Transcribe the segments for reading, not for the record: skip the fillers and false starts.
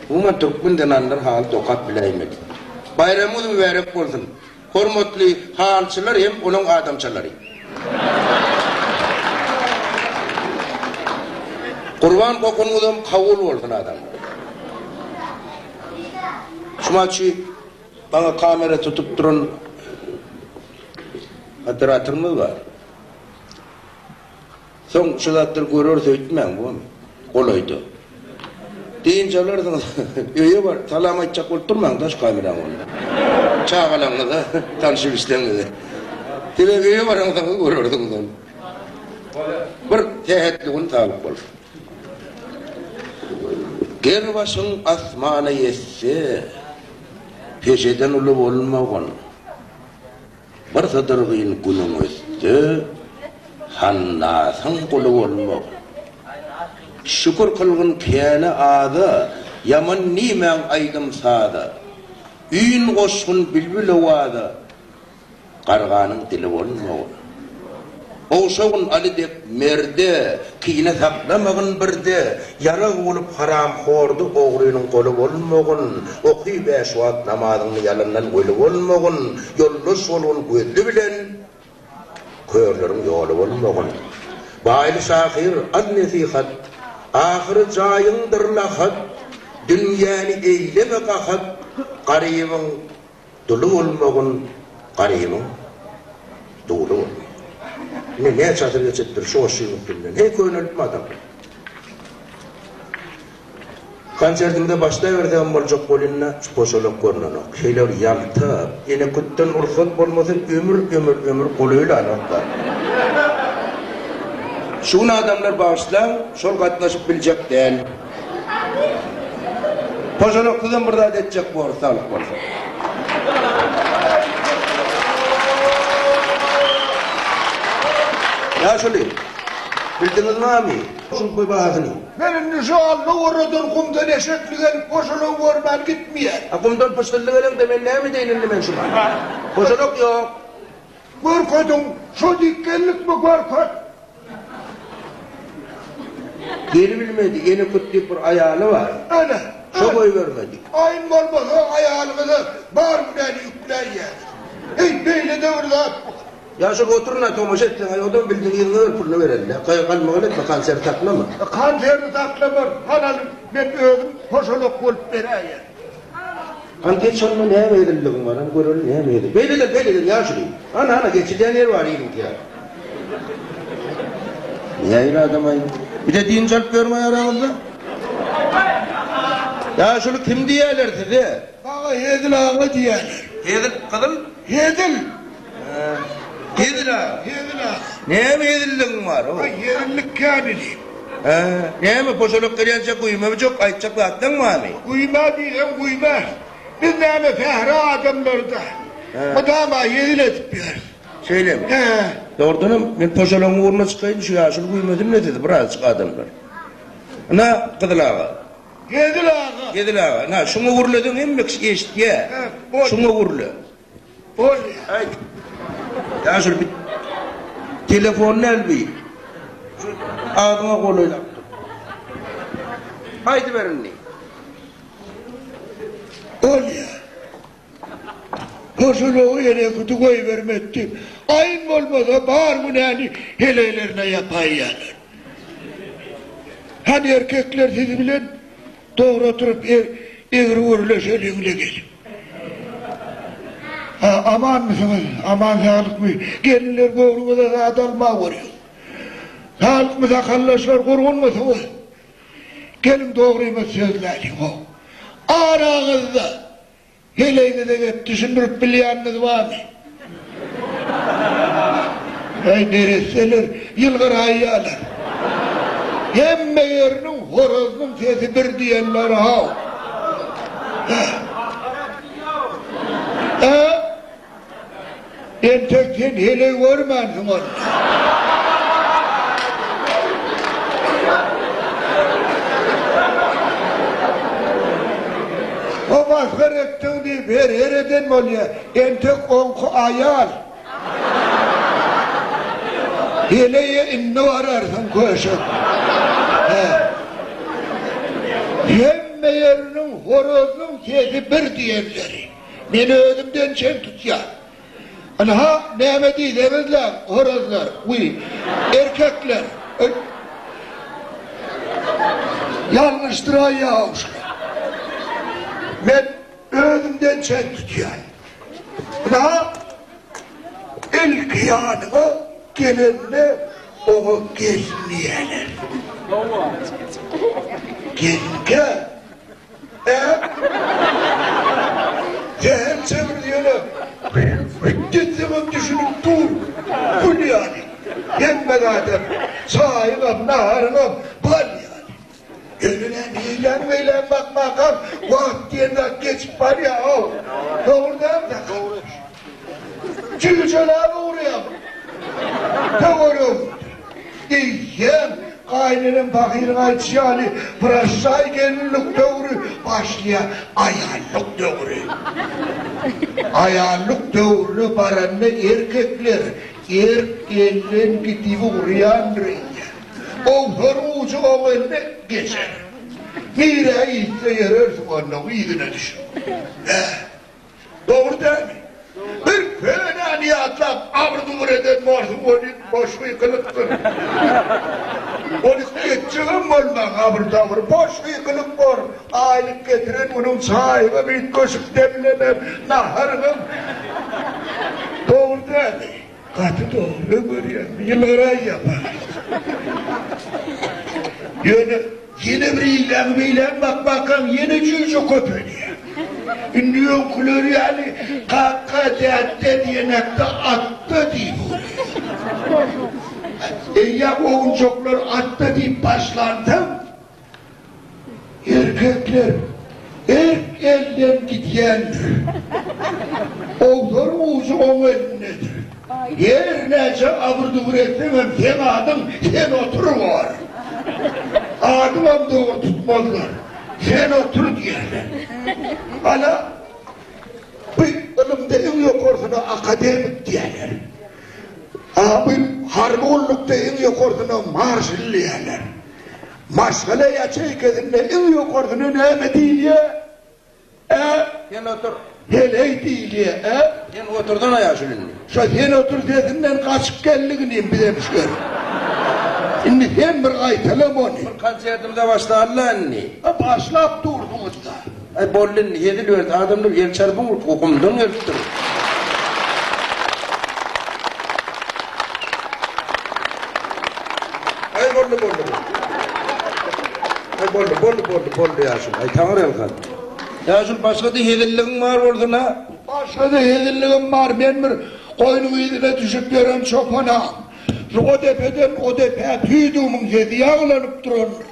Umuman türkmen zenanlary haly dokap biläýmedi. Baýramyňyz mübärek bolsun! Hormatly halyçylar hem olaň adamçalary. Gurban kokanyňyzam kabul bolsun adamlar. Şumaçy maňa kamera tutup duran operatorymyz bar. Soň şu zatlary göreris öýtmäň bomy? Golaýda. Dynç alarsyňyz. Öýe baryp salam aýtjak bolup durmaň daş kameraň öňünde. Çagalaryňyza, tanşy-bilişleriňize. Sebäbi öýe baransoňyz görersiňiz ony. Bir sähetli gün saglyk bolsun. Ger başyň asmana ýetse, peşeden uly bolmagyn. Bir sydyrgyn günüň ötse, Hannasyň guly bolmagyn. Şükür kylgyn käne aza, Ýaman diýmäň aýdym-saza. Üýn goşgun bilbil owaza, Garganyň dili bolmagyn. Ogşagyn Aly dek merde, Kine saklamagyn birde, Ýarag bolup haramhorda Ogrynyň goly bolmagyn. Oky bäş wagt namazyňny Ýalandan weli bolmagyn. Ýoldaş bolgun gözli bilen, Körleriň ýoly bolmagyn. Baýly şahyr, al nesihat, Ahyry jaýyňdyr lahat, Dünýäni eýleme gahat, Garybyň Duly bolmagyn garybyň duly bolmagyn. Ine näçe asyr geçipdir şu goşgyň üstünden. Heý könelipmi adamlar. Konsertiňde başlaýbersegem boljak bolýanda şu poşalak görnenok. Şeýle bir ýalta, enekütden rugsat bolmasa ömür ömür ömür golaýlanoklar. Şu gün adamlar bagyşlaň şol gatnaşyp biljek däl. Poşalaksyzam bir zat etjek borus saglyk bolsa. Ýaşuly, bildiňiz bamy şuň bahasyny? Men indi şu Allawaradan gumdan eşekli gelip poşalagy görmän gitmeýän. A gumdan pyşdylly geleňde men näme edeýin indi men şuňa? Poşalak ýok. Görkeziň, şo dik gellikmi görkez. Gelibilmedi, Enekut diýip bir aýaly bar. Ene, Şo goýbermedi. Aýyn bolmasa aýalyňyza bar günäni ýükläýýäňiz. Heý, beýle-de bir zat bar. Ýaşuly oturyn-a tomaşa etseň, aý odam bildiň yzyňa ber puluny bereli-dä. Galmagal etme, konserti saklama. Konserti saklamaryn, hanaly men özüm poşalak bolup beräýerin. Hany geç onda näme hezilligiň bar, hany göreli näme hezil. Beýleden, beýleden ýaşuly. Hany, hany geçilýän ýer bar iliňki ýaly. Nähili adam-aý? Bir-de dynç alyp ýörmä araňyzda? Ýaşuly kim diýýärler size? Maňa Hezil aga diýýärler. Hezil, gyzyl? Hezil. Hezil aga. Hezil aga. Näme hezilligiň bar, o? Aý, hezillik kän inim. Hä, näme, poşalak gelýänçä guýmamyjak aýtjak zatlaň barmy? Guýma diýseň guýma. Biz näme sähra adamlary-da. Mydama hezil edip ýörüs. Şeýlemi? Hä. Dogrudanam, men poşalagyň ugruna çykaýyn, şu ýaşuly guýmasyn-da sizi, birazjyk adamlar. Ynha, Gyzyl aga. Hezil aga. Hezil aga, ynha, şuňa gürleseň hemme kişi eşidýä. Hä, bolýa. Şuňa gürle. Bolýa. Aýt. Ýaşuly bi telefon däl bi. Şu agzyňa golaýlap dur. Aýdyber indi. Bolýa. Poşulowy enekudy goýbermekdi. Aýyn bolmasa bar günäni heleýlerine ýapaýýarlar. Hany erkekler siz bilen dogry oturyp egri gürleşeliň-le gelin. Ha, amanmysyňyz, aman saglykmy? Gelinler göwnüňize zat alma görýär. Saglykmy sakallaşlar gurgunmysyňyz? Geliň dogrymyz sözläliň how. Araňyzda heleýiňize gep düşündirip bilýäniňiz barmy? Äý neresseler ýylgyraýýalar. Hemme ýeriniň horazynyň sesi bir diýenler how. Hä? Hä? Entek sen heleý görmänsiň onda. O masgara etdiň diýip her her eden bolýa. Entek oňky aýal. Heleýe indi bararsyň köşek. Hä. Hemme ýeriniň. horazyň sesi bir diýenleri. Men özümden çen tutýan. Ynha, näme diýseňizläň, horazlar, wiý, erkekler, öý. Ýalňyşdyraýýa-ow şular. Men özümden çen tutýan. Ynha, ilki ýanyňa gelende oňa gelin diýerler. Gelinkä? Ä? Sähelçe bir ýöne diýseňem düşünip dur. Gül ýaly. Hemme zadam, çaýyňam, naharyňam bal ýaly. Ýöne näme eýläk-beýläk bakmakam wagt diýen zat geçip barýa-ow. Dogry dälmi sakgal? Jüýjeläp ugraýaň. Töwerek. Eýýäm gaýynenem pahyryň aýdyşy ýaly proşşaý gelinlik döwri başlaýar, aýallyk döwri. Aýallyk döwrüne baranda erkekler erk elden gidip ugraýandyr eýýäm. Owsaryň ujy oň eline geçer. Nirä gitse ýörersiň onnoň yzyna düşüp. Hä. Dogry dälmi? Bir könäni ýatlap abyr-zubur eden borsuň welin boş gykylykdyr. Ony etjegem bolmaň abyr-dabyr, boş gykylyk bor. Aýlyk getiren günüň çaýyňam üýtgeşik demlener, naharyňam. Dogry dälmi? Gaty dogry görýän, ýylgyraýýar pahyr. Ýöne ýene bir ýylan beýlän bakmakaň ýene jüýje köpelýär. Indi öňküler ýaly kaka dädde diýenekde atda diýip ugraýar. Eýýäm owunjaklar atda diýip başlansoň, Erkekler erk elden gidýändir. Owsaryň ujy oň elindedir. Her näçe abyr-dubur etseňem seň adyň sen otur bor. Adyňam dogry tutmazlar. Sen otur diýerler. Ana, bu ylymda iň ýokarsyna akademik diýerler. A bu harby gullukda iň ýokarsyna marşal diýerler. Maşgala ýaçeýkesinde iň ýokarsyna näme diýilýär? Ä? Sen otur. Heleý diýilýär, ä? Sen otursana ýaşuly indi. Şo sen otur sesinden gaçyp geldik inim bizem şu ýere. Indi sen bir gaýtalama ony. Bir konsertimize başlaly-la indi. A başlap dursuňyz-da. Aý boldy indi hezil berdi adamlar el çarpyň gumdan gelipdir. Aý boldy boldy. Aý boldy boldy boldy boldy ýaşuly. Aý taňry ýalkasyn. Ýaşuly başga-da hezilligiň bar bolsun-a. Başga-da hezilligim bar men bir goýnuň yzyna düşüp ýören çopan-a. Şu o depeden o depä tüýdügimiň sesi ýaňlanyp durandyr.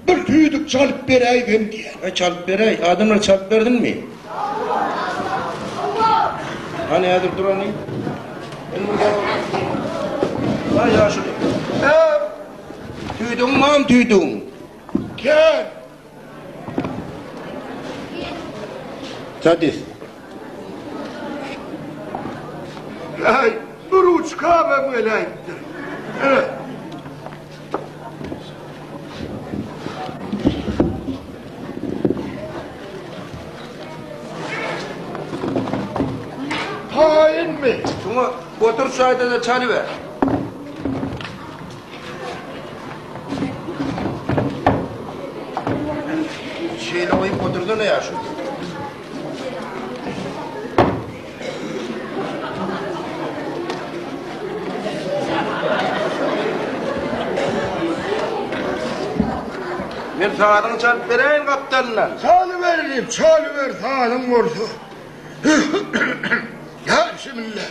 Bir tüýdük çalyp beräýsem diýýän. Aý çalyp beräý. Adamlar çalyp bersinmi? Hany häzir dur hany. Aý ýaşuly. Hä? Tüýdügiň barmy tüýdügiň? Kän. Sadis. Äý, bir ruçkamam geläýipdir. Ine. Taýynmy? Şuňa otur şu aýda-da çalyber. Şeýle goýup otursana ýaşuly. Men sazyňy çalyp beräýin gapdalyndan. Çalyber inim, çalyber sazyň bolsa. Ýa bismillah.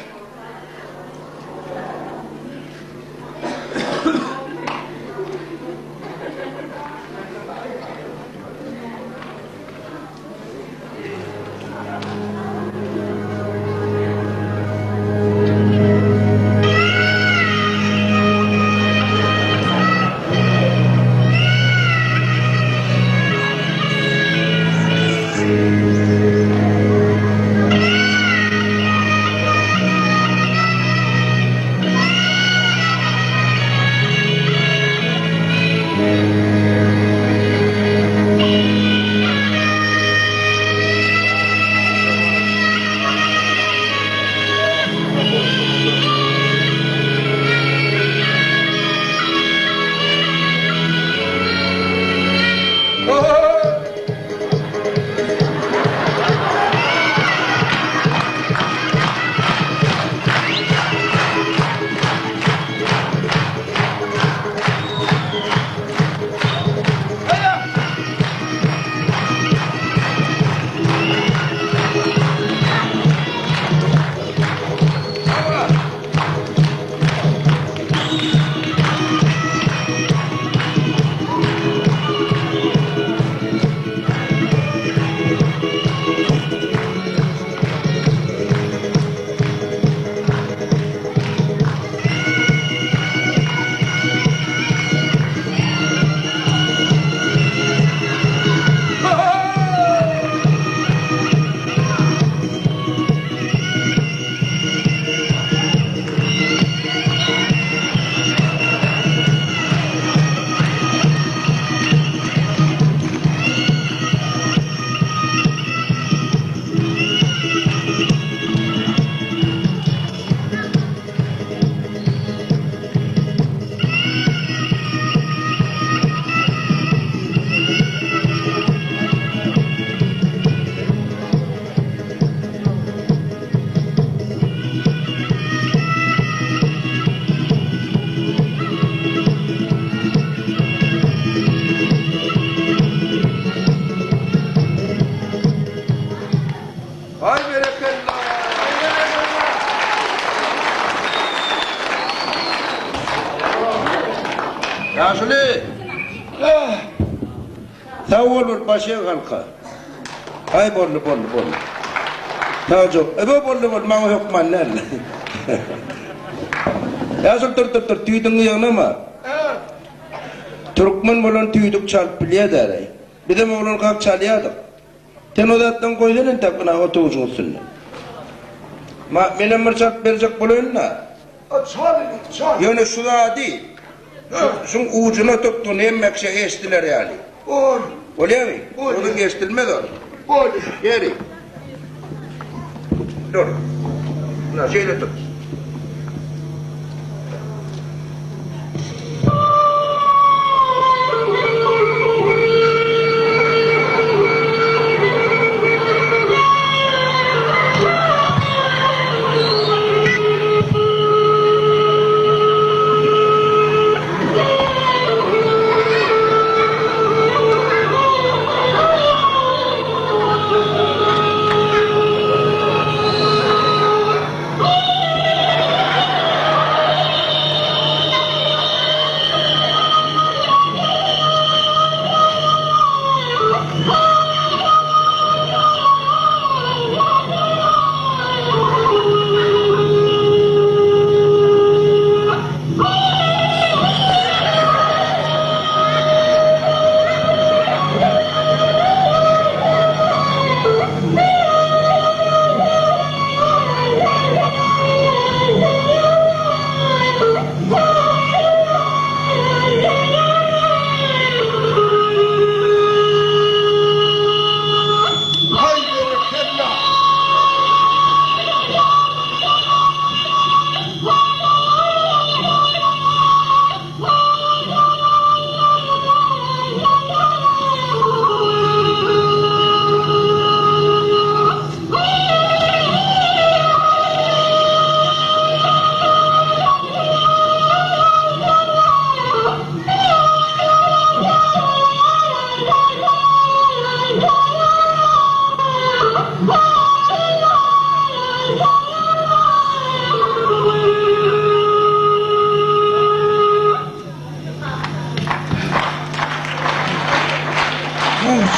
Ýaşuly! Sag bol bir baş eg halka. Aý boldy boldy boldy. Sagja Ebe boldy boldy maňa hökman däl. Ýaşuly dur dur dur tüýdüňi ýygnama. Türkmen bolan tüýdük çalyp bilýä däl-aý. Bizem oglankak çalýadyk. Sen o zatlaryňy goýsana entek ynha otagjyň üstünde. Ma, menem bir çalyp berjek bolaýyn-da. A çal indi, çal. Ýöne şu zady, şu, şuň ujuna tutgun hemme kişi eşdiler ýaly. Bol. Bolýamy? Bolýar. Uzyn eşdilmez ol. Bolýar. Ýeri. Dur. Ynha, şeýle tut. Haý berekella!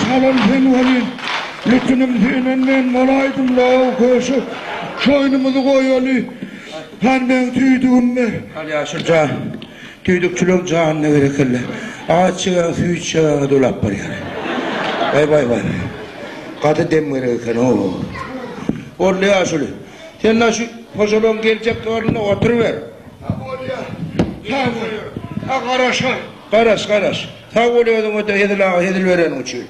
Çalan sen welin, lütünim senden men bolaýdym-la, köşek. Şu oýnumyzy goýaly. Hany meň tüýdügim ber. Al ýaşuly jan. Tüýdükçileň janyna berekella. Agaç çegeň süýt çegeňe dolap barýar. Baý baý baý. Gaty dem gerek eken-ow. Boldy ýaşuly. Sen-de şu hojalygyň geljek ýolunda oturyber. Ha bolýa. Sag bol. Ha garaşar. Garaş, garaş. Sag bol özüňe-de Hezil aga hezil bereniň üçin.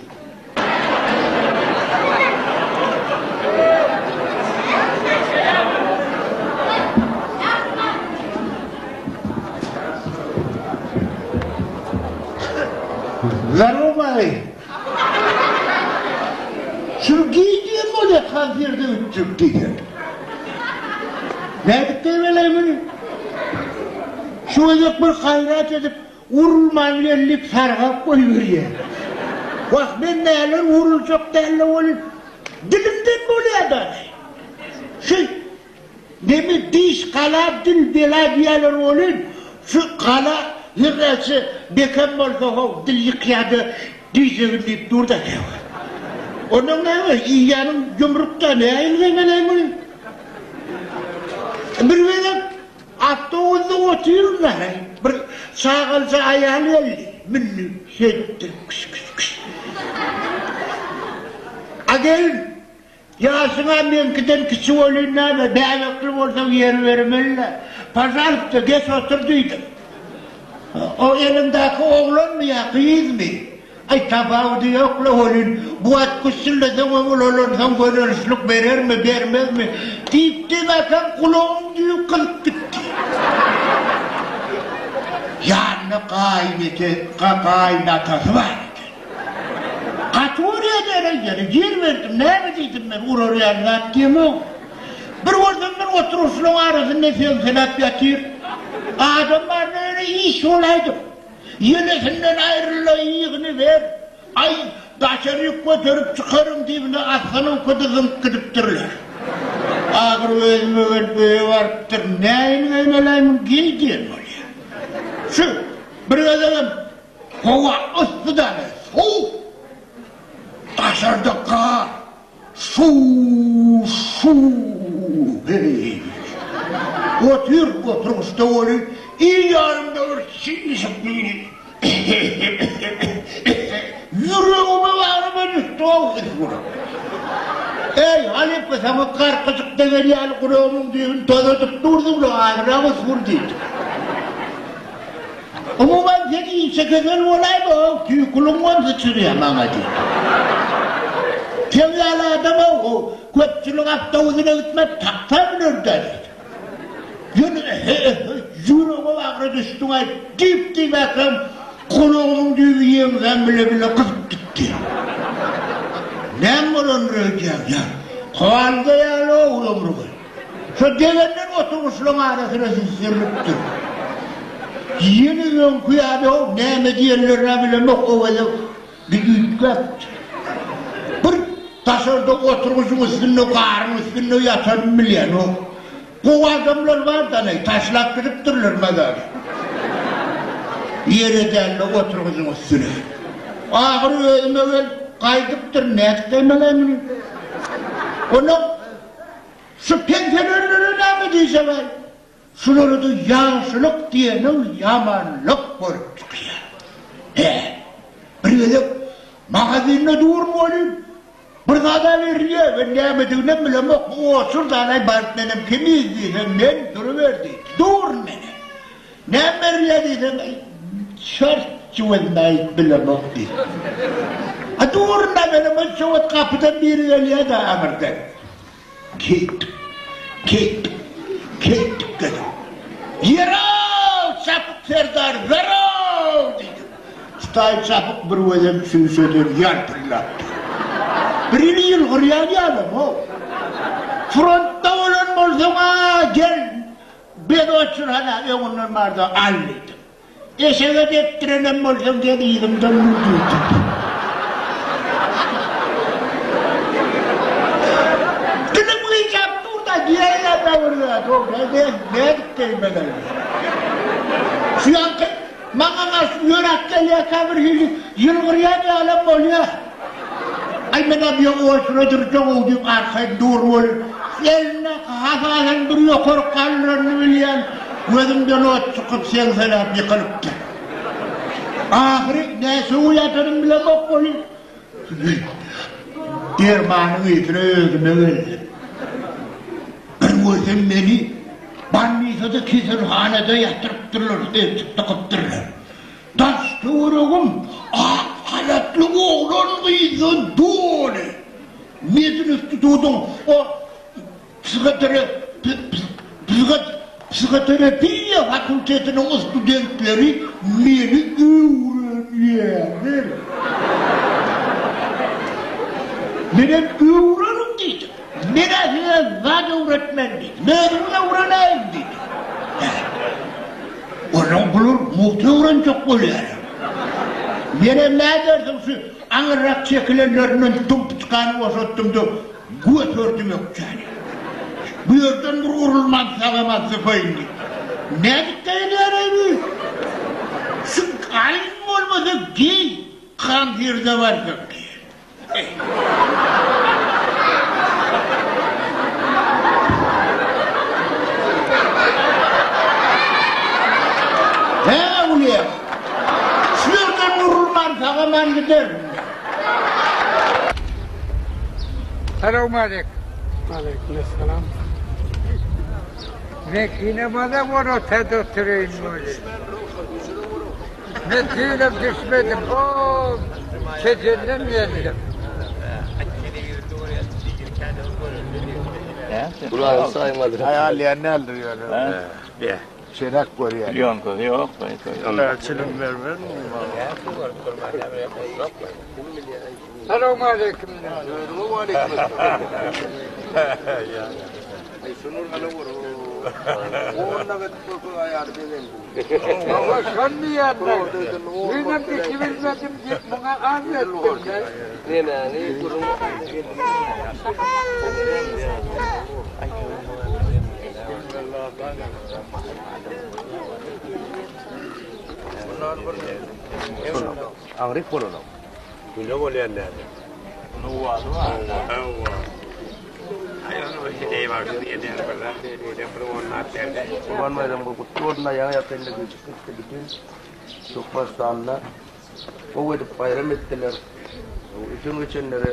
Zarobay. Şunu giý diýen bolýa konserde gitjek diýseň. Nädip geýmeli muny? Şu gezek bir gaýrat edip Urulman geldik sargap goýberýär. Wah men näler uruljak däl-le welin, dilimden bolýa-da. Şu neme diş gala dil bela diýýärler welin, şu gala her näçe bekem bolsa how dil ýykýa-da diýjegini diýip dur-da käwagt. Onnoň näme iýýäniň ýumruk-da nähili geňeleý muny? Bir gezek Awtobusda otyryn-da, bir çagalyja aýal geldi, mündi, şeýtdi, küş-küş-küş. A gelin, ýaşyň-a meňkiden kiçi welin näme, bäbekli bolsaň ýer bermeli-dä. Pažalsta, geç otur diýdim. O eliňdäki oglanmy ýa gyzmy? Aý tapawudy ýok-la welin, bu wagt güssülleseňem ulalansoň gönençlik berermi, bermezmi? diýip diýmäkäm gulagym düýp gyzyp gitdi. Ýanynda gaýynete, gaýynatasy bar eken. Gaty görýän ýere ýer berdim, näme diýdim men, urar ýaly zat diýemok. Bir görsem bir oturyşlaryň arasynda seňseläp ýatyr. Adam baryna ýöne iş bolaýdyk. Ýenesinden aýryl-da ýygyny ber. Aý, daşary ýük göterip çykaryň diýibine assanowkada zyňyp gidipdirler. Ahyr özüme gelip öýe barypdyr. Nähili geýmeli-aý muny geý diýen bolýar. Şu. Bir gezegem howa yssy däl, sowuk. Daşarda gar. Şuw-şuw, heý. Otyr oturgyçda weli, il ýanymda bir çişik biri ýüregime bagryma düşdi-ow ysgyryp. Eý, halypa, saňa garpyjyk degen ýaly gulagymyň düýbüni tozadyp durduň-la, azrak ysgyr diýdi. Umuman sen inçekesel bolaýma-ow, tüýküligiňem syçyrýar maňa diýdi. Seň ýaly adam-ow, köpçülik awtobusyna gitmez, taksa müner-dä diýdi. Ýöne ehe-ehe, ýürege bagra düşdüň-aý diýip-diýmäkäm, gulagymyň düýbi ýeňsäm bile-bile gyzyp gitdi. Näme bolandyr öýdýäň, ýa? Kowalga ýaly-ow ömrüňi. Şo degenden oturgyçlaryň arasyna süsdürilipdir. Ýene öňki ýaly-ow, näme diýenlerin-ä bilemok, o gezek bir üýtgäpdir. Bir daşarda oturgyjyň üstünde, garyň üstünde ýatanymy bilýän-ow. Gowy adamlar bar-da-leý, taşlap gidipdirler mazaly. Ýere däl-de, oturgyjyň üstüne. Ahyry özüme gelip, gaýdypdyryn, nädip geýmeli-aý muny? Onnoň Şu pensionerlere näme diýjek-aý? Şulara-da ýagşylyk diýeniň ýamanlyk bolup çykýar. Hä, bir gezek magazinde durun welin, bir zad-a berilýär, men nämediginem bilemok, bu oçur-dalaý baryp menem kimiz diýsem, men duruber diýdi. Durun menem. Näme berilýär diýsem, çort jüwezini aýdyp bilemok diýdi. A durun-da menem ol şo wagt gapydan biri gelýär-de aňyrdan. Keýtdik, keýtdik, keýtdik dedim. Ýer-ow, Çapyk serdar, zer-ow! diýdim. Şutaý Çapyk bir gezem çüýşeden ýalpyldapdyr. Bir hili ýylgyrýan ýalam-ow. Frontda bolan bolsaň-a, gel, bez oçur hana, öňünden bar-da, al diýdim. Eşege depdirenem bolsaň gel yzymdan mün diýdi. Dilim gyjap dur-da diýäýýän-dä bir zat, o nädip geýmeli? Şu ýaňky maňa garşy ýöräp gelýärkä bir hili ýylgyrýan ýalam bolýar. Aý men-ä bu ýa oçura durjag-ow diýip arkaýyn dur welin, elindäki hasasyny bir ýokary galdyranyny bilýän, gözümden ot çykyp seňseläp ýykylypdyr. Ahyry näçe gün ýatanym bilemok welin, dermanyň ysyna özüme geldim. Bir görsem meni bolnisada keselhanada ýatyrypdyrlar, eltip dykypdyrlar. Daş-töweregim ak halatly oglan-gyzdan doly. Medinstitutyň o psihoterapiýa fakultetiniň studentleri meni öwrenýärler. Menem öwreniň diýdim. Men-ä size zat öwretmen diýdim. Özüňiz öwrenäýiň diýdim. Onuň bular mugt öwrenjek bolýarlar. Menem nädersiň şu aňyrrak çekilenlerinden dumpçkany boşatdym-da, göterdim ökjäni. Bu ýerden bir urulman sag-aman sypaýyn diýip. Nädip geýilýär-eý bu? Şu gaýyn bolmasa geý, konserde barsak diýýär. Hä, Gulýa, şu ýerden urulman sag-aman giderin. Salowmaleýkim. Aleýkum essalam. Mekine bana worota oturyň weli. Men tüýlem düşmedim, o Tejenden geldim. Gulagyny saýmadyr. Aýalýan däldir ýöne. Çenek görýär. Plýonkasy ýok. Çilim bermezmi? Salowmaleýkim. Hawa, şony diýýän-dä. Menem geçibilmedim diýip, muňa arz etdim-de. Aňryk bolanok. Güne bolýan däl. Nuwaly bar. Hawa. Gurban baýramyňyz gutly bolsun aýaga ýakynda göçüp gitdi bütin Türkmenistanda gowy edip baýram etdiler. Öten geçenlere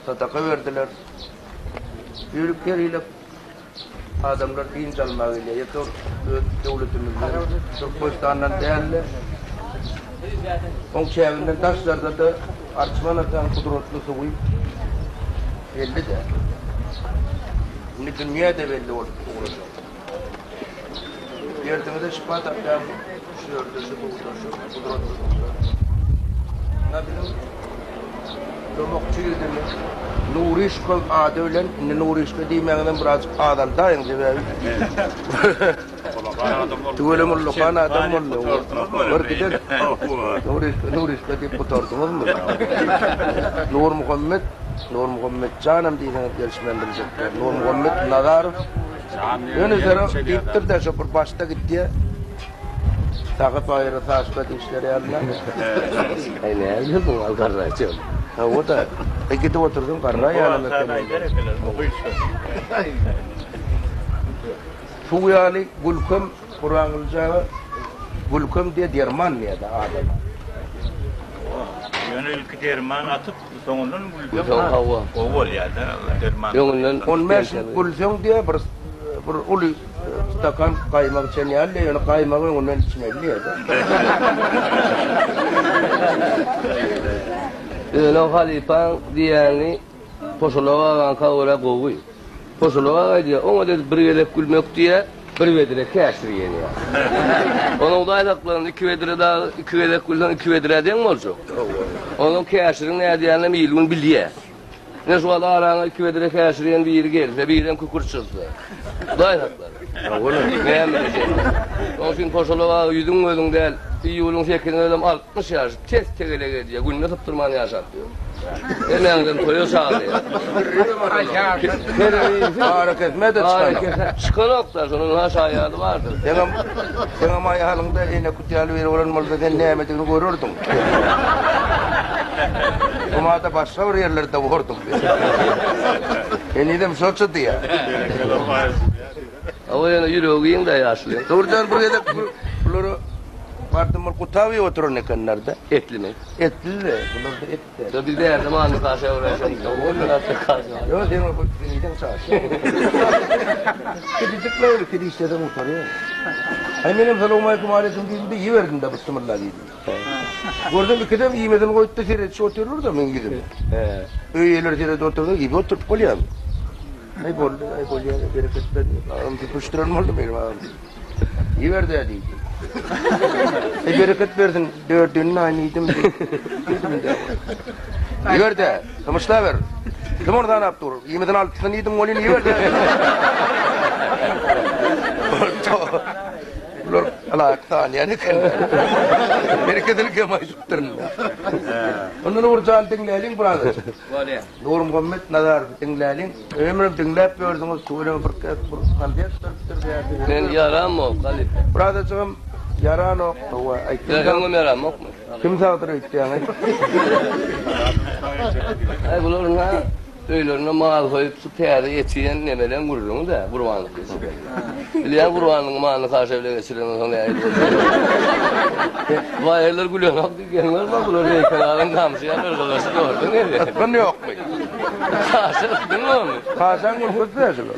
sadaka berdiler. Ýörük her ýyl Adamlar dynç almaga gelýär. Ýeke öz döwletimizden, Türkmenistandan däl-de, oň çäginden daşlarda-da Arçman ataň gudratly suwy belli-dä. Indi dünýä-de belli bolup ugrajak. Derdiňize şypa tapýan şu ýerde, şu suwda, şu gudratly suwda. Ynha biziň Domakçy ýüzüni Nuryşka ady bilen, indi Nuryşka diýmäňizem birazjyk azaldaýyň, sebäbi tüweleme ullakan adam boldy. Bir giden Nuryşka, Nuryşka diýip gutardyňyzmy? Nurmuhammet, Nurmuhammet janam diýseňiz gelişmän biljek däl. Nurmuhammet Nazarow ýöne sere diýipdir-de, şo bir başda gitýär. Sagy baýry saçda dişleri ýalyna. Aý näme diýdiň al garraýjam. Hawa-da. E gidip otursaň garraýanam eken. Suw ýaly gülkem Gurbanguly aga gülkem diýe derman diýe-de adama. Ýöne ilki derman atyp soňundan gülseň gowy bolýar-da derman. Öňünden 15 gülseň diýe bir bir uly Stakan gaýmak içen ýaly, ýöne gaýmagy öňünden içmeli diýýär. Ýöne halypaň diýýäni Poşalak agaňka görä gowy. Poşalak aga aýdýar, oňa edip bir gezek gülmek diýýär, bir bedre käşir ýenýär. Onuň Hudaý saklasyn, iki bedre dagy iki gezek gülseň iki bedrä deň boljak. Onuň käşiriň nädýäninem il-gün bilýär. Ine şu wagt araňa iki bedre käşirýän biri gelse, birem kükürt çyzsa. Hudaý saklar. Näme diýjek? Şonuň üçin Poşalak aga ýüzüň-gözüň däl, iýulyň sekizinde özem 60 ýaş, tes-tegelek edýär, günde sypdyrman ýaşap ýör. Hemmäňizem toýa çagyrýar. Arakesme-de çykanok. Çykanok-da, şonuň ha şaýady bardyr. Seňem, seňem aýalyňda ene küt ýaly biri bolan bolsa, sen nämedigini görerdiň. Gumada başga bir ýerlerde borduň. Henizem şoça diýýär. Hawa ýöne ýüregi giň-dä ýaşuly. Nurjan bir gezek bulara bardym bir gutap iýip oturan ekenler-de. Etlimi? Etli-de, bularda et däl. Ýa biz bärde manny kaşa öwrenşen. Ýok, sen ol nirden çaşýaň? Kiçijik öyle kedi işleden gutarýar. Aý menem salowmaleýkim aleýkim diýdim-de iýiberdim-de bismillah diýdim. Gördüm ikidem iýmeden goýupdy seredişip otyrlar-da meň ýüzüme. Öý eýeleri seredip otursa iýip oturyp bolýarmy? Aý boldy, aý bolýar, bereket ber diýip, agam süpüşdiren boldy benim agam. Iýiber-dä diýdi. Aý bereket bersin, dördünini aýny iýdim diýdim-de. Iýiber-dä, tymyşlaber. Kim ony sanap dur? Iýmeden altysyny iýdiň welin iýiber-dä. Bular ylaýyk sanýan ekenler. Bereketini kem aýdypdyryn. Onda Nurjan diňläliň birazajyk. Bolýar. Nurmuhammet Nazarowy diňläliň. Ömrüm diňläp ýördüňiz, tüweleme bir kez bir konsert beripdir bärde. Men ýaramok, halypa. Birazajygam ýaranok, hawa, aýtdym. Ýa öňem ýaramokmy? Kim sagdyr öýtýäňiz? Aý bularyň-a Öýlerinde mal soýup şu täze eti iýen nemeleň gürrüňi-dä, gurbanlyk geçiren. Bilýän gurbanlygyň malyny kaşa bile geçirenden soň nähili boljagyny. Baýarlar gülenok diýip geň görme, bular heýkel alan gamçy ýaly yrgyldaşyp gördüň indi. Ysgyn ýokmy? Kaşa ysgyn bormy? Kaşaň gülküsi-dä şular.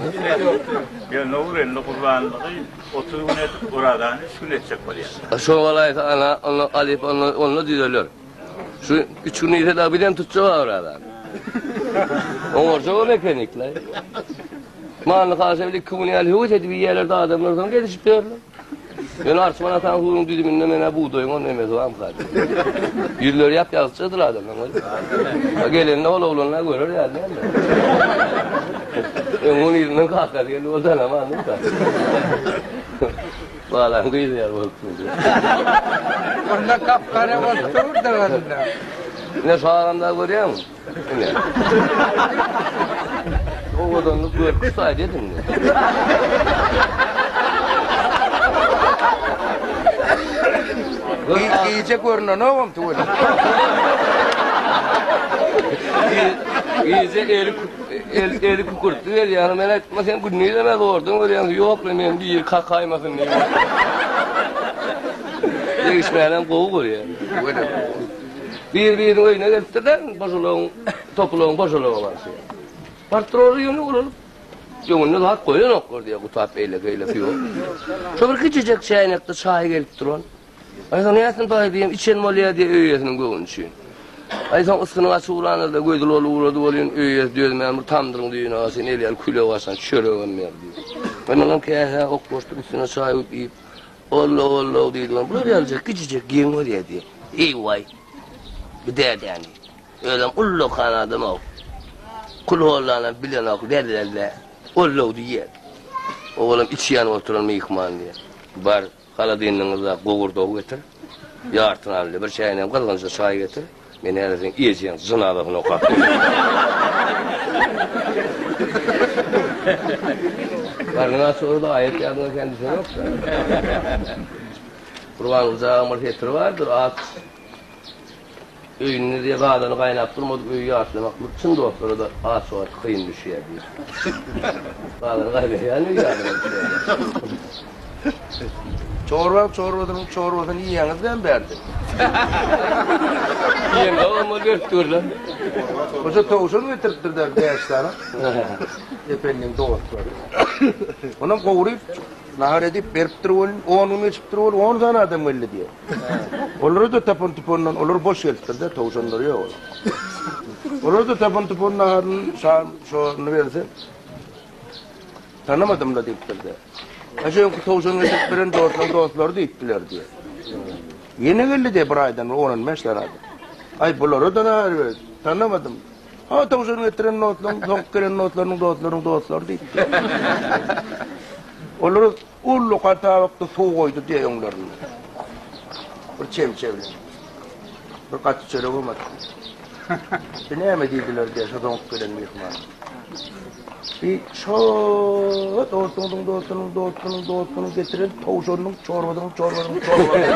Ýöne ol indi gurbanlygy 30 gün edip, orazany üç gün etjek bolýar. Şo bolaýsa ana, onda alyp onda onda düzeler. Şu üç gün diýse dagy bizem tutjak orazany. Oňarjak o mekenikler. Mally kaşa bile iki gün ýaly höwes edip iýýärler-de adamlar soň gezişip ýörler. Ýöne Arçman ataň suwunyň düzüminde menä bugdaýyň o nemesi barmyka diýip. Ýüzleri ýap-ýagtyjadyr adamlaryň. Gelende ol oglanlar görer ýaly däldir. Öňüň yzyndan kakasy geldi, ol tanamandyr-da. Balam gyz ýaly bolup durdy. Onda gap-gara bolup durdy onda. Ine şu agamda görýäňmi? Ine. Owadanlyk görki şu taýda edindi. Gije görünenogam tüweleme. Gije eli eli kükürtli gelýär. Men aýtma sen gündizem zordan görýäň. Ýok, men biri kakaýmasyn diýip. Degişmänem gowy görýär. Bir-biriniň öýüne gelipdir-de, boşalagyň, topulagyň boşalagy bar şu. Baryp durarlar ýöne ulalyp, öňünde zat goýanoklar diýýär, gutap beýleki-eýleki ýok. Şo bir kiçijek çäýnekde çaý gelip duran. Aý soň nätsin baý diýen, içen bolýar diýýär öý eýesiniň göwni üçin. Aý soň ysyny gaçyp ugranda-da gözi loly ugrady welin, öý eýesi dözmän bir tamdyryň düýbüne gaçan el ýaly küle gaçan çöregem berdi. Ondanam käsä oklaşdyp üstüne çaý guýup iýip, Ollo-ollo diýdi. Bular ýalyjak kiçijek geň bolýar diýýär. Eý-waý, bu dädäni. Özem ullakan adam-ow. Kulhollanam bilenok, lellelle, ollow diýýär. Owalam içi ýanyp oturan myhman diýýär. Bar, holodilnigiňizde gowurdagy getir. Ýartyny al diýýär. Bir çäýnegem gyzgynja çaý getir. Men häzir seň ejeň jynazasyny okap bererin. Garnyň aç bolsa-da aýat ýadyňa kän düşenok-da. Gurbanguly agaň bir setiri bardyr, Aç öýünde diýýär, gazany gaýnap durmadyk öýi ýatlamaklyk çyn dostlara-da aç wagty kyn düşýär diýýär. Gazany gaýnaýan öý ýadyňa düşýär. Çorbaň çorbasynyň çorbasyny iýýäňizmi bärde? Iýemzok amma berip durlar. Hoja towşan getiripdirler bäş sany. Ependiň dostlary. Onam gowrup, nahar edip beripdir welin, on gün geçipdir welin, on sany adam geldi diýýär. Olara-da tapan tupandan, olar boş gelipdir-de, towşanlary ýok olaryň. Olara-da tapan tupan naharyny, şoruny berse, Tanamadym-la diýipdir-de. Aý, şu öňki towşan getirip beren dostlaryň dostlary diýipdiler diýýär. Ýene geldi diýýär bir aýdan bir on-on bäş sany adam. Aý, bulara-da nahar berdi. Tanamadym. Ha, towşan getiren dostlaryň, soňky gelen dostlarynyň dostlarynyň dostlary diýipdir. Olara ullakan tabakda suw goýdy diýýär öňlerinde. Bir çemçe bilen. Bir gaty çöregem atdy. Bu näme diýdiler diýýär şo soňky gelen myhman. Bir şo dostuňyzyň dostunyň dostunyň dostunyň getiren towşanynyň çorbasynyň çorbasynyň çorbasyny.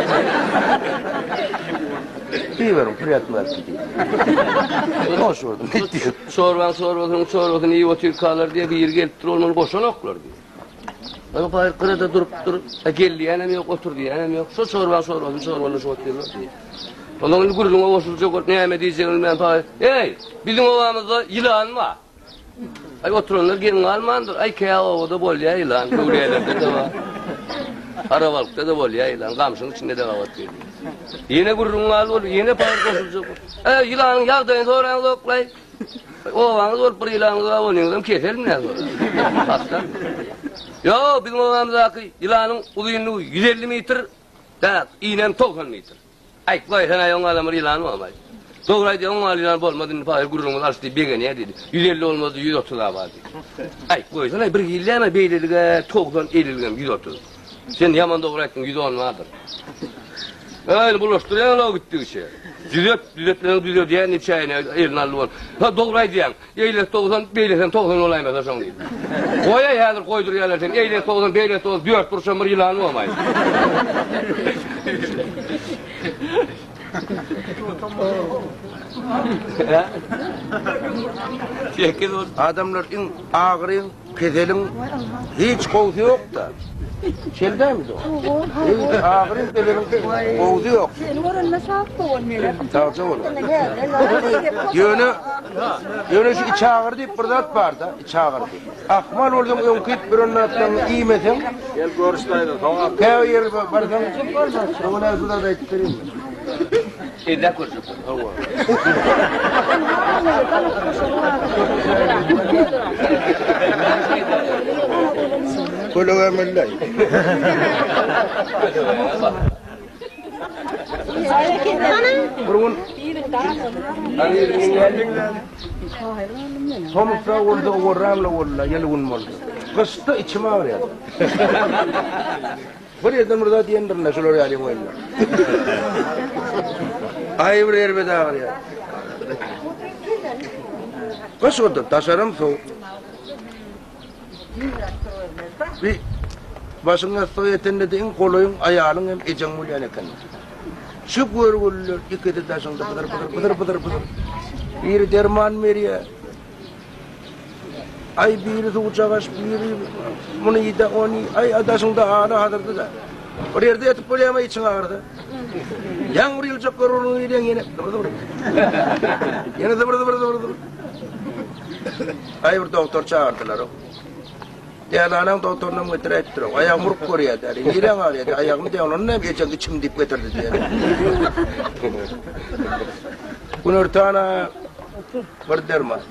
Diýiberiň, priýatno appetit. Hoş gördüm. Çorbaň çorbasynyň çorbasyny iýip otyrkalar diýýär, biri gelipdir, ol muny goşanoklar diýýär. Ol baýyr gyrada durupdyr. Gel diýenem ýok, otur diýenem ýok. Şo çorbaň çorbasyny çorbalaşyp otyrlar diýýär. Ondan indi gürrüňe goşuljak bolup näme diýjegini bilmän paý, Eý, biziň obamyzda ýylan bar. Aý, oturanlar geň galmandyr. Aý, kä obada bolýar ýylan, öwlüýälerde-de bar. Harabalykda-da bolýar ýylan, gamşyň içinde-de gabat gelýär. Ýene gürrüň galdy bolup, ýene paýyr goşuljak bolup. Eý, ýylanyň ýagdaýyny soraňzok-laý. Obaňyz bolup bir ýylanyňyz bar, onyňyzam keselmi näme? Hassa. Ýok, biziň obamyzdaky ýylanyň uzynlygy 150 metr, tak, inem 90 metr. Aýt, goý, sen aý oňa bir ýylan bolmaý. Dogry aýdýaň, oňa ýylan bolmaz, indi paýyr gürrüňimiz alşdy diýip begenýär diýdi. 150 bolmazdy, 130-a bar diýdi. Aýt, goý, sen aý bir hili dämi, beýlelige 90, elliligem 130. Sen ýaman dogry aýtdyň, 110 bardyr. Öýli bulaşdyrýaň-la gitdigiçe. Düzet, düzetmeseň düzedýän diýip çäýnegi eline aldy bol. Ha, dogry aýdýaň. Eýlesi 90, beýlesem 90 bolaýmasa şoň diýdi. Goýaý häzir goýdurýarlar seni. Eýlesi 90, beýlesi 90, dört burçam bir ýylan bolmaý. Sekiz Adamlar iň agyryň Keseliň hiç gowsy ýok-da. Şeýle dälmi dost? Hiç agyryň keseliň gowsy ýok. Seni görenime şat bolan men. Sagja bol. Ýöne ýöne şu iç agyry diýip bir zat bar-da, iç agyry diýip. Ahmal bolsaň öňki iýip duran zatlaryňy iýmeseň, Gel görüşläýli, soň käbir ýere barsaň, öňüne şu zat aýdyp bereyinmi? Elläp görjek bol. Hawa. Kölegä melle. Bir gün Tomusda bolsa owarramla boldy, ýyly gün boldy. Gyşda içim agyrýardy. Bir ýerden bir zat iýendirin-dä şular ýaly oýunlar. Aý bir erbet agyrýar. Gyş boldy, daşaram sowuk. Bir başyň ýassyga ýetende-de iň golaýyň aýalyň hem ejeň bolýan eken. Şu görgüliler ikisi daşyňda bydyr bydyr bydyr bydyr bydyr. Biri derman berýär. Aý biri suwjagaş, biri muny iýde, ony aý daşyňda hala hazyrdy-da. Bir ýerde ýatyp bolýarmy içiň agyrsa? Ýaňy bir ýyljak görgüliň ýene ýene zybyr zybyr. Ýene zybyr zybyr zybyr zybyr. Aý bir dogtor çagyrdylar. Dälanaň dogtorynam getiräýipdir. Aýagymy urup görýär däli. Niräň agyrýar diýýär. Aýagym diýýär. Ondan näme ejeň içim diýip getirdi diýýär. Günortana bir derman.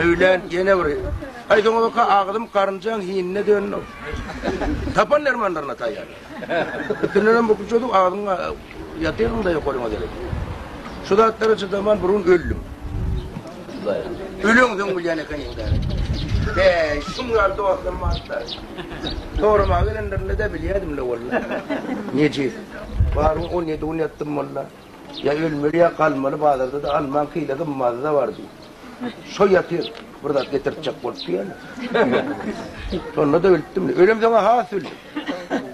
Öýlän ýene bir. Aý soňa baka agzym garynjaň hinine döndi. Tapan dermanlaryna taýýar. Üstündenem bu çözüp agzyň ýatyryn-da ýokaryňa gerek. Şu zatlara çydaman bir gün öldüm. Öleňsoň bilýän ekeniň-dä. Bäý, şuň ýaly dostlarym bardy-da. Soramaga gelenlerinde-de bilýärdim-le walla. Nejis. Baryň 17 gün ýatdym walla. Ýa ölmeli ýa galmaly bazarda-da almaň kile gymmaty-da bardy. Şo ýatyr, bir zat getirtjek bolup diýýän. Şonda-da ölüpdim. Ölemsoň-a has öldüm.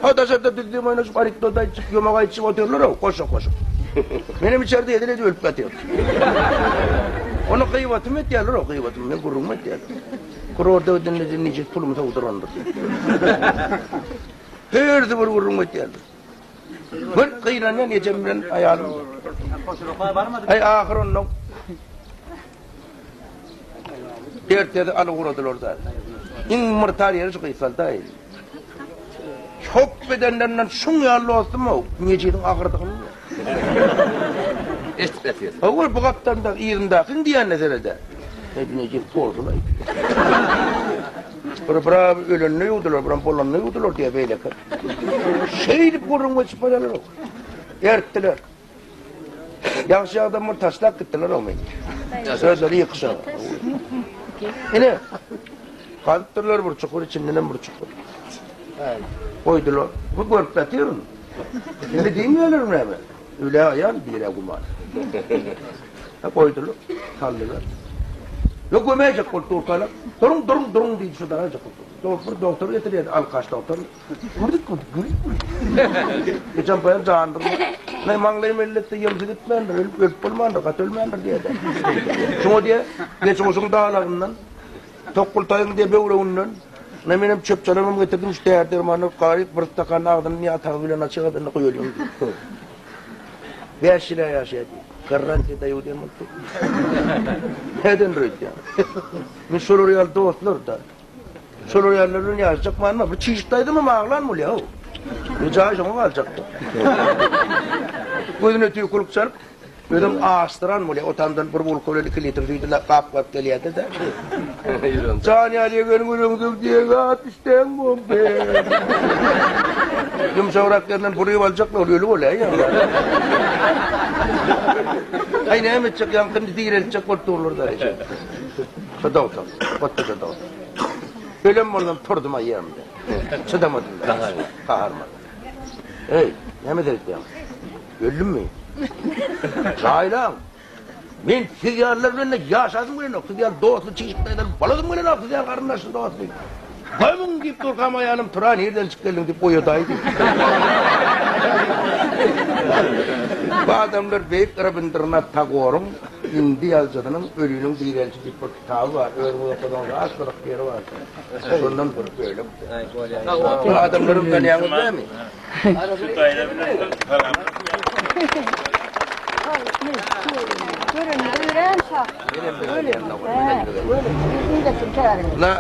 Ha daşarda düzzüm oýnaşyp, anekdot aýtjyp, ýomak aýtjyp otyrlar-ow, goşa-goşup. Menem içerde hezil edip ölüp ýatyryn. Ony gyýbatymy etýärler-ow, gyýbatymy, meň gürrüňimi etýärler. Kurorda gidende nejis pulumy sowdurandyr diýip. Hersi bir gürrüň etýärler. Bir gynanýan ejem bilen aýalym. Aý ahyr ondan Ertesi alyp ugradylar da. Iň myrtar ýeri şu gysgaldy. Hop bedenlerinden şuň ýaly dostum-ow, Mejidiň agyrdygyny bilýär. Eşidip ýatyrys. Hawa, bu gapdalynda yzyndakyň diýenine serede. Ey, Mejit bolsun-aý. Bir bir ölenini ýuwdular, biram bolanyny ýuwdular diýýär beýleki. Şeýdip gürrüň geçip barýarlar. Ertdiler. Ýagşy ýagdan bir taşlap gitdiler o meni. Özleri ýykyşa. Ine, gazypdyrlar bir çukur, içindenem bir çukur. Goýdular. Bu görüp ýatyryn. Indi diýmeýärler näme? Öle aýal, birä güman. Goýdular, saldylar. Ýok, gömäýjek bolup durkalar. Duruň, duruň, duruň diýdi, şu daraýjak bolup. Doktor, doktor getirýärdi, alkaş doktor. Gördük, gördük, gördük. Geçen bayan jandyrma. Ne maňlaýym elletse ýyldy gitmändir, ölüp, ölüp bolmandyr, gaty ölmändir diýýär. Şoňa diýýär, geç goşuň dalagyndan, tokgultaýyň diýýär böwreginden. Ne menem çöp-çalamam getirdim, şu däri-dermany garyp bir stakan agzyny ýatagy bilen açyp, indi goýalyň diýip. Bäş ýyl-a ýaşaýar diýip. Garantiýa daýaw diýen bolupdyr. Näden öýdýäň? Men şolar ýaly dostlar-da. Şolar ýalylar bilen ýaşajak manyma bir çişip daýdymam aglan bolýa-ow. Bir jaý şoňa galjakdy. Gözüne tüýkülik çalyp, özem açdyran bolýa. O tamdan bir bulka bilen 2 litr süýdi gap-gap gelýärdi-de. Jan ýaly ýegen gürrüňsiz diýen zat işdäň boldy. Ýumşagrak ýerinden buryp aljaklar, ol öli bolýa ýa. Aý näme etjek, ýaňkyny direltjek bolup durlar-da. Şu dogtor, otdaja dogtor. Ölen bolsam turdum aýagymda. Çydamadym. Gaharma. Eý, näme seretýäň? Öldümmi? Jaýlaň. Men siz ýalylar bilen ýaşasym gelenok. Siz ýaly dostly çişik daýzaly bolasym gelenok. Siz ýaly garyndaşly dostly. Gömüň diýip durkam aýalym tura nirden çykyp geldiň diýip oýadaýdy. Bu adamlar beýik Rabindranath Tagoryň Hindi ýazyjysynyň Öliniň direlişi diýip bir kitaby bar. Özüňiz okasaňyz has gyzykly ýeri bar. Şondan bir bölek. Bu adamlaram tanýaňyz dälmi? Şu daýza bilen Na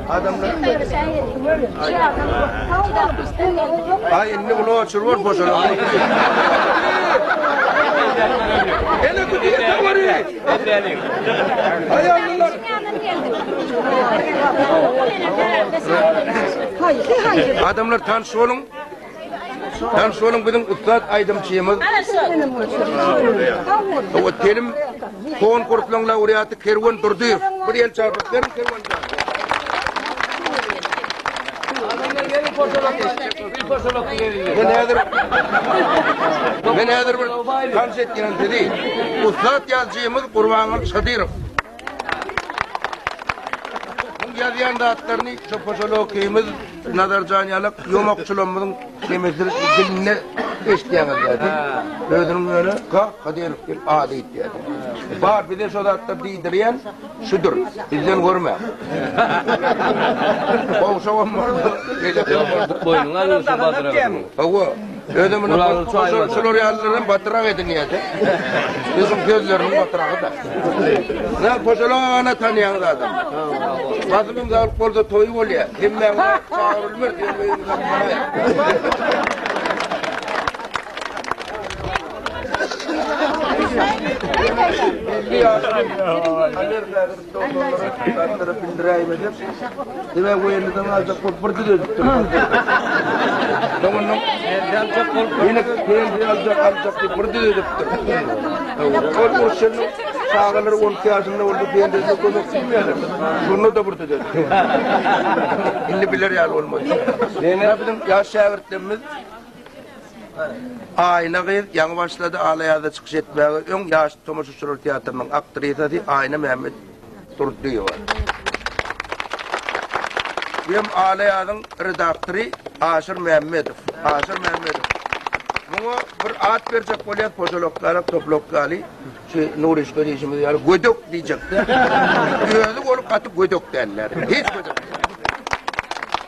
adamlar Ay indi bunu oçur bor boşana. Ele kudiye tavari. Ay aldılar. Adamlar tanyş boluň. Tanyş boluň biziň ussat aýdymçymyz. O telim konkurslaryň laureaty Kerwen Durdyýew. Bir el çarpyp beriň Kerwen jan. Men häzir Men häzir bir tanyş etýän sizi. Ussat ýazyjymyz Gurbanguly Şadyrow. ýazýan zatlaryny şo posolokimiz Nazarjan ýalak ýomakçylarymyzyň nemesdir dilinde eşitýäňiz diýdi. Özüniň ýöne ka Kadyrow diýip ady gitýär. Bar bize şo zatlar diýdirýän şudur. Bizden görme. Gowşagam boldy. Beýlekem boldy. Boýnuňa alýan batyrak. Hawa. Özüm muny şolar ýalylaram batyrak edinýär-de. Özüň sözleriniň batyragy-da. Na Poşalak agany tanýaňyz adam. Basymyň saglyk bolsa toýy bolýar. Hemmäňizi çagyrylmaz diýen öýüňize baraýyň. Belli ýaşly Amerika gidip doglanlara zatlara bildiräýmesek, sebäbi woýennydan aljak bolup bir düzedipdir. Soňundan ýene pensiýa aljak aljak diýip bir düzedipdir. Ol uruş ýylynyň çagalary 12 ýaşynda bolsa pensiýasyna kömek diýmeýärler. Şonda-da bir düzedipdir. Indi biler ýaly bolmady. Ýene biziň ýaş şägirtlerimiz Aýna gyz ýaňy başlady Alaýazda çykyş etmäge öň Ýaş tomaşaçylar teatrynyň aktrisasy Aýna Mämmet Durdyýewa. Bu hem Alaýazyň redaktory Aşyr Mämmedow. Aşyr Mämmedow. Muňa bir at berjek bolýas, poşalak ýaly, toplak ýaly, şu Nuryşka diýşimiz ýaly gödek diýjek-de. Özi bolup gaty gödek däldir. Hiç gödek.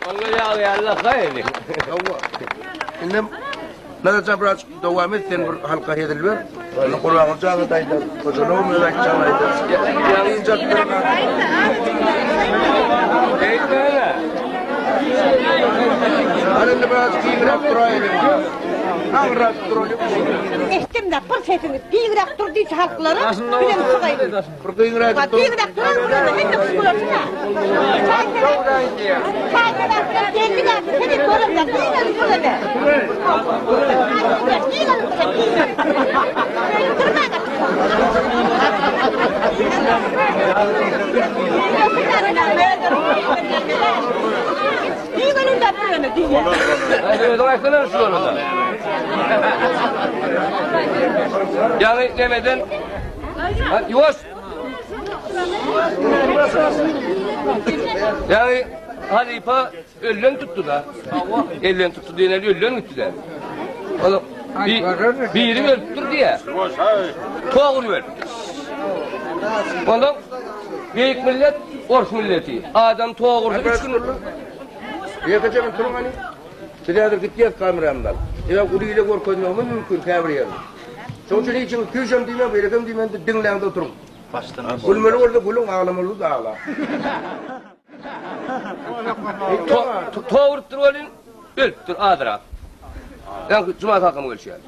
Onda ýagy ýaly haýly. Hawa. Indem Nazarjan biraz dowam et, sen bir halka hezil ber. Onda Gurbanguly aga da aýdar, Hojalygam öz aýtjagyny aýdar. Ýaňy injap duran Hany indi biraz giňräk duraýlyň. Aňryrak duralyň. Eşitdim-de, bir sesiňiz giňräk dur diýse halklara, bizem çykaýlyk. Bir gyňrak dur. Gyňrak duran burada hemme kişi görsün ha. Çaý Çaý bilen geldi geldi. Seni göremden gyňrak dur ene. Gyňrak dur gyňrak. Özüň aýtsana şu ýolunda. Ýaňy nemeden Ýuwaş. Ýaňy halypa elden tutdy da. Elden tutdy diýen elden gitdi de. Ol biri ölüpdir diýä. Togry ölüpdir. Ondan beýik millet ors milleti. Adam togry üç gün Ýekeje bir turuň hany. Biz häzir gitýäs kameramyzy alyp. Sebäbi uly ile görkezmegimiz mümkin käbir ýerini. Şonuň üçin hiç kim tüýşem diýmäň, beýlekem diýmäň, diňläňde oturyň. Başdan Gülmeli bolsa gülüň, aglamaly bolsa aglaň. Towrupdyr welin, ölüpdir azrak. Ýaňky Juma kakam gelşi ýaly.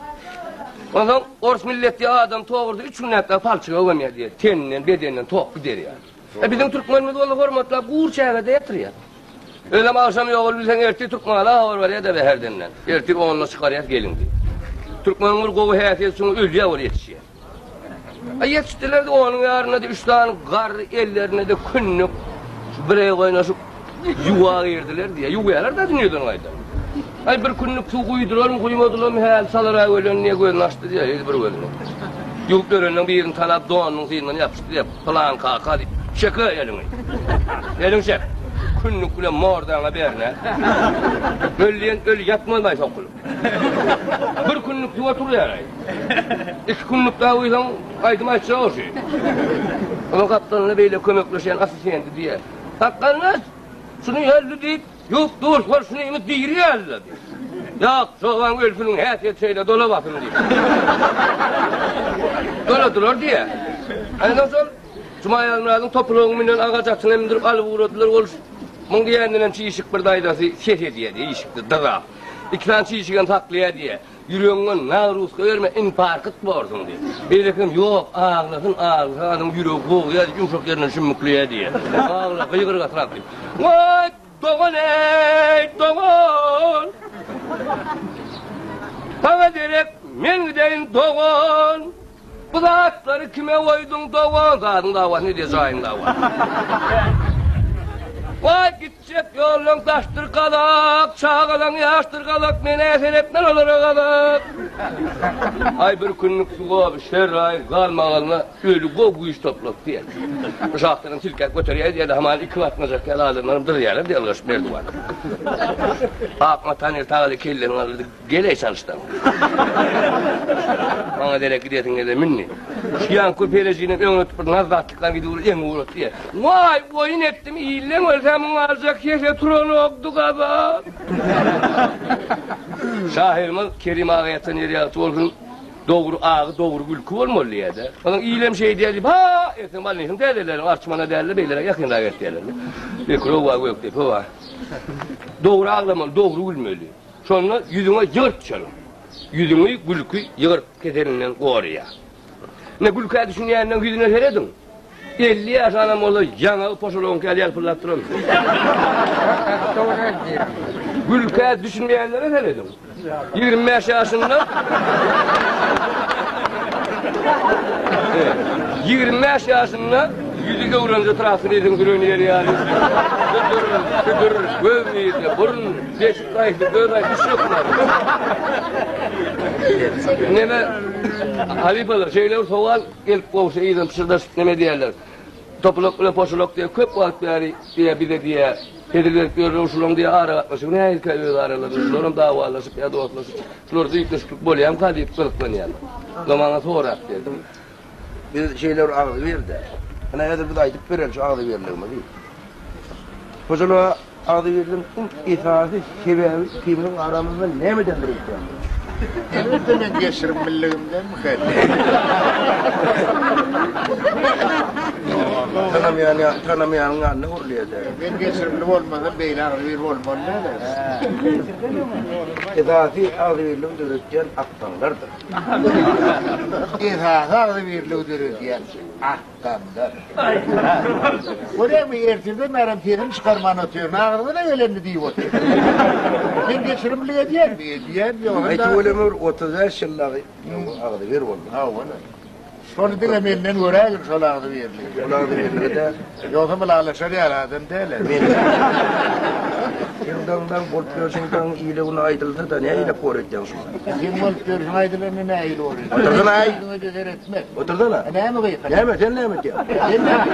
Onsoň ors milletli adam towurdy üç günläp dagy palçyga gömýär diýýär. Teninden, bedeninden tok gider ýaly. E biziň türkmenimiz bolsa hormatlap gur çägede ýatyrýar. Özem agşam ýogaly bilseň ertir Türkmenala habar berýär-de Bäherdenden. Ertir onda çykarýas geliň diýip. Türkmeniň bir gowy häsiýeti şoňa ölýär ol ýetişýär. A ýetişdiler-de onuň ýarynda-da üç sany garry ellerinde-de kündük şu bir goýnaşyp ýuwa girdiler diýýär. Ýuwýarlar-da dünýeden gaýdan. Aý bir kündük suw guýdularmy guýmadylarmy häli çalara ölen diýe gözüni açdy diýýär ýedi bir gözüni. Ýuwup ýörenden birini tanap donunyň syýyndan ýapyşdy diýýär. Pylan kaka diýip, çek-e eliňi. Eliňi çek. Kündük bilen mordaňa berne. Öl diýen öl ýatmaz-aý sokulyp. Bir kündük suwa turýar-aý. Iki kündük daha guýsaň, aýdym aýtjak o şu. Onuň gapdalynda beýle kömekleşýän assistenti diýýär. Sakgalmaz, şuny öldi diýip, Ýok, dostlar, şunyňyz diri ýaly-da diýip. Ýok, çoban ölsüniň häsiýeti şeýle, dola basym diýip. Doladylar diýýär. Ondan soň Juma Ýazmyradyň topulagyny münen agaç atyna mündürip alyp ugradylar. Ol muň diýendenem çişik bir daýzasy ses edýär diýýär, işikde dyzap. Iki sany çişigem saklaýar diýýär. Ýüregiňe nagruska berme, infarkt borsuň diýip. Beýlekem ýok, aglasyn, aglasa adamyň ýüregi gogýar diýip, ýumşak ýerinden şümmükleýär diýýär. Agla, gygyr gatyrak diýip. Waý, dogan eý, dogan! Saňa derek men gideýin, dogan! Bu zatlary kime goýduň, dogan? Zadyň dawasy ne diýýär, jaýyň dawasy. Waý, gitjek! Ýollaň daşdyr gazak, çagalaň ýaşdyr gazak, men-ä seretmen olara gazak. Aý bir günlük suwa şerraý galmagalyna öli gowy güýç toplap diýen. Bu şahtadan silkäp göterýär diýýärler, hamana iki batmajak ýaly adamlaram dyrýarlar diýýär ylgaşyp merdiwana. Ak matany tagaly kelleniň aldy. Gel-eý çalyşdan. Maňa derek gidesiň gelse mün. Şu ýaňky pelejinem öňüne tutup bir nazzatlykdan gidip ur eňi urat diýýär. Waý, oýun etdim, illeň ölse muň aljak ýeke turanokdy gazak. Şahyrymyz Kerim aga ýatan ýeri ýagty bolsun, dogry agy, dogry gülki bolmaly diýýär-de. Onuň ilem şeý diýýär diýip, ha, erteň balnysyň täzeleriň Arçmana däl-de beýleräk ýakynrak eltýärler. Bekrew bar, Gökdepe bar. Dogry aglamaly, dogry gülmeli. Şonda ýüzüňe ýygyrt düşer. Ýüzüňi gülki ýygyrt keselinden goraýar. Ine gülkä düşünýänleň ýüzüne serediň. 50 ýaşanam bolsa ýaňagy poşalagyňky ýaly ýalpyldap duran. Gülkä düşünmeýänlere serediň. 25 ýaşynda 25 ýaşynda ýüzi öwrenje traktor ediň süren ýeri ýaly. Südür, südür, göz nirde, burun, deşik gaýsy, göz gaýsy düşjekler. Neme halypalar şeýle bir sowal gelip gowşa yzdan pyşyrdaşyp neme diýerler. Topulak bilen poşulak diýe köp wagt bäri diýe bize diýe hezil berip ýörler şulaň diýe aragatnaşygy nähilikä öz aralarynda şularam dawalaşyp ýa dostlaşyp şularda üýtgeşiklik bolýamyka diýip gyzyklanýarlar. Olar maňa sorap geldi. Biz şeýle bir agzybir-dä. Ine häzir biz aýdyp bereli şu agzybirligimizi. Hojalyga agzybirligiň iň esasy sebäbi ikimiziň aramyzda nämedendir öýtýäň? Elbetde men geçirimliligimdenmi hany? Tanamaýan tanamaýanyň ýanynda gürleýär-dä. Men geçirimli bolmasam beýle agzybir bolmaly däl. Esasy agzybirligi döretýän akdaňlardyr. Esasy agzybirligi döredýän akdaňlar. Görýäňmi, ertirden bärem sesini çykarman otyryn, agzyna gelenini diýip otyr. Men geçirimlilik edýänmi? Edýän, ýogsa-da. Aý, tüweleme bir 35 ýyl dagy agzybir bolduk. Hawa. Şony diňe menden göräýgin şol agzybirligi. Ol agzybirligi-de. Ýogsam ylalaşar ýaly adam däl-ä. Men Seň dagyňdan bolup ýörşüň dagyň ile güne aýdylsa-da nähili kor edýäň şuny? Seň bolup ýörşüň aýdylanda nähili bor edýäň? Otursana-aý! Ýüzüňe-de seretmez. Otursana! Näme gykylyk? Näme, sen näme edýäň? Sen näme?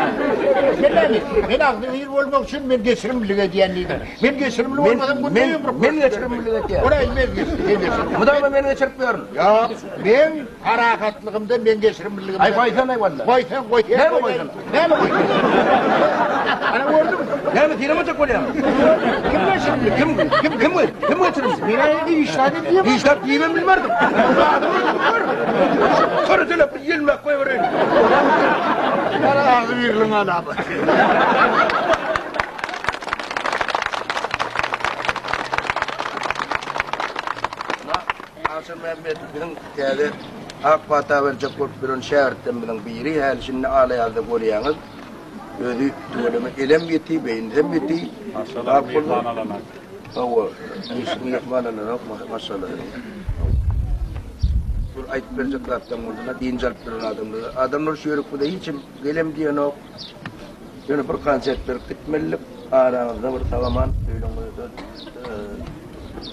Sen näme edýäň? Men agzybir bolmak üçin men geçirimlilik edýän diýdim. Men geçirimli bolmasam günde ýumruk. Men geçirimlilik edýän. Ol aýdmaz geçdi, sen geçirimli. Mydama men geçirip ýörün. Ýok, men Parahatlygymda men geçirimliligimde. Aý goýsana walla. Goýsaň goý. Näme goýsana? Näme goýsana? Ana gördüňmi? Näme synamajak bolýaňmy? Kim geçirimli? Kim kim kim kim geçirimli? Men aýdy işläp diýemem. Işläp diýibem bilmerdim. Köre telep bir ýelmäp goýbereýin. Gara agzy birligiň alamaty. Agşam Mämmet biziň täze ak pata berjek bolup ýören şägirtlerimiziň biri, häli şindi Alaýazda görýäňiz. Özi tüweleme elem ýiti, beýnisem ýiti. Maşgala myhman alanak. Hawa, myhman alanak maşgala. Bir aýdyp berjek zatlaryň bolsa, dynç alyp ýören adamlar. Adamlar şu ýörük bize hiç kim gelem diýenok. Ýöne bir konsert berip gitmelidik. Araňyzda bir sag-aman öýlüňizde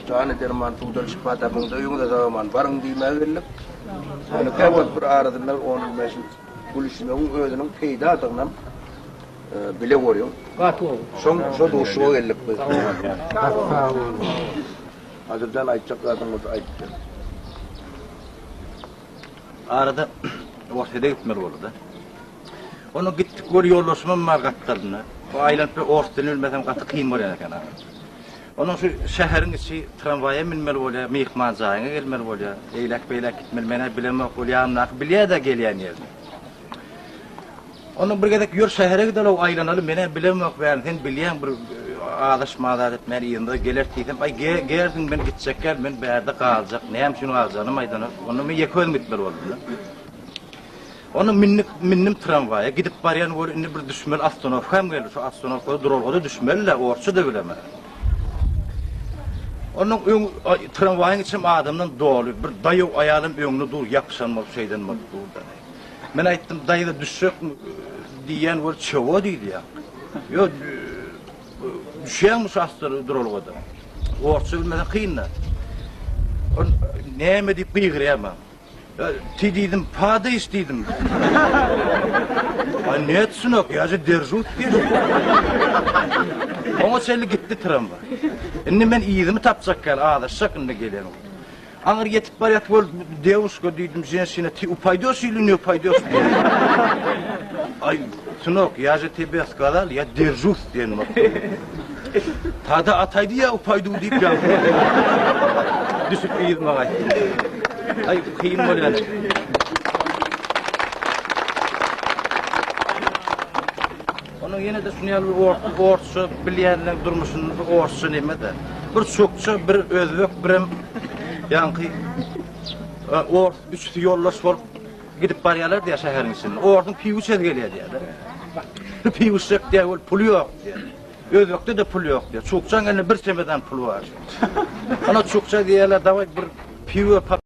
Jany derman suwdan şypa tapyň-da öýüňize sag-aman baryň diýmäge geldik. Ýöne käwagt bir arasynda bir on-on bäş ýyl gülüşmegiň özüniň peýdadygynam bile görýäň. Gaty gowy. Şoň şo duşuşyga geldik biz. Gaty sag boluň. Hazirjan aýtjak zadyň bolsa aýt ber. Arada Orsýede gitmeli boldy-da. Onda gitdik gör ýoldaşymam bar gapdalynda. O aýlanyp bir ors dilini bilmesem gaty kyn bolýan eken aga. Ondan şu şäheriň içi tramwaýa münmeli bolýar, myhman jaýyňa gelmeli bolýar. Eýläk-beýläk gitmeli. Men-ä bilemok, ol ýanyndaky bilýär-dä gelýän ýerini. Ondan bir gezek ýör şähere gideli-ow aýlanaly, men-ä bilemok bärini, sen bilýäň bir azaşma zat etmän yzymyza geleris diýsem, aý gersiň men gitjek däl, men bärde galjak, näme üçin galjagynam aýdanok. Onda men ýeke özüm gitmeli boldum-da. Onda mindik, mindim tramwaýa, gidip barýan weli indi bir düşmeli ostanowkam geldi, şu ostanowkada duralgada düşmeli-dä, orsça-da bilemä. Ondan öň tramwaýyň içem adamdan doly, bir daýaw aýalam öňde dur, ýapyşan bolup şeýden bolup dur-da. Men aýtdym, daýza düşjekmi diýýän weli çewo diýdi ýa. Ýo. Düşýäňmi şu asty duralgada? Orsça bilmeseň kyn-da. Ol näme diýip gygyrýar maňa. Ty diýdim, padaýyş diýdim. Aý net synok, ýa же держусь diýdim. Oňa çenli gitdi tramwaý. Indi men yzymy tapjak ýaly azaşjak indi gelen. Aňyr ýetip barýas wol dewuşka diýdim, ženşina ty upaýdýoş ili ne upaýdýoş diýdim. Aý, synok, ýa же tebe skazal, ýa держусь diýen boldy. Tada ataýdy ýa upaýdu diýip ýazdy. Düşüp yzyma gaýtdym. Aý, kyn bolýan. Onuň ýene-de şuny ýaly bir orsça bilýänleň durmuşynda bir orsça neme-de. Bir çukça, bir özbek, birem ýaňky ors üçüsi ýoldaş bolup gidip barýarlar diýýär şäheriň içinde. Orsuň piw içesi gelýär diýýär-de. Bir piw içjek diýýär, ol puly ýok diýýär. Özbekde-de pul ýok diýýär. Çukçaň elinde bir çemedan pul bar. Ana çukça diýýärler, daway bir piwo.